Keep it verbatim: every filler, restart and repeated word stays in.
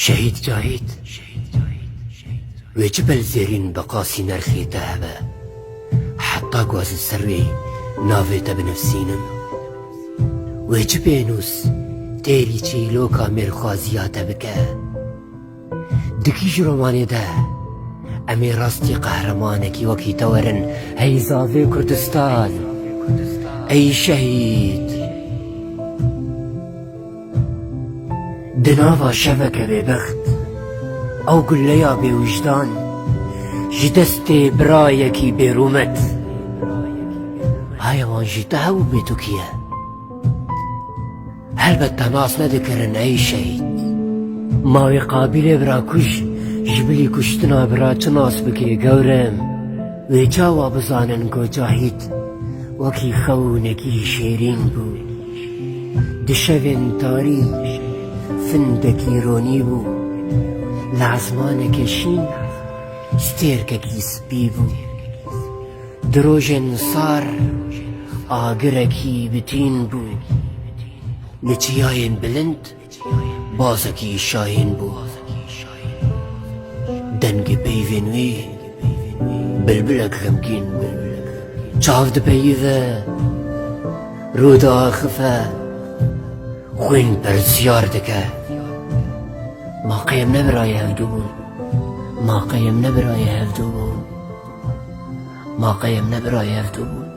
Şehîd Cahîd, wê çi pelzêrîn bi qasî nerxê te hebe, heta ku ez li ser wê navê te binivîsînim? Wê çi pênûs têrî çîloka mêrxwaziya te bike? Di kîj romanê de em ê rastî qehremanekî wekî te werin hey zavê Kurdistan, ey şehîd? Di nava şeveke bêbext, ew guleya bêwijdan ji destê birayekî bêrûmet. Haya wan jî te hew bê tu kî ye? Helbet te nas nedikirin ey şehîd. Ma wê qabilê bira kuj ji bilî kuştina bira çi nas bike gewrem? Wê çawa bizanin ku Cahîd wekî xewnekî şêrîn bû? Di şevên tarî findekî ronî bû, li ezmaneke şîn stêrkekî spî bû. Di rojên sar agirekî bitîn bû, li çiyayên bilind bazekî şayîn bû. Dengê peyvên wî bilbilek xemgîn bû. Çav dipeyive, rû diaxife, xwîn pirsyar dike. Ma qey em ne birayê hevdû bûn? Ma qey em ne birayê hevdû bûn? Ma qey em ne birayê hevdû bûn?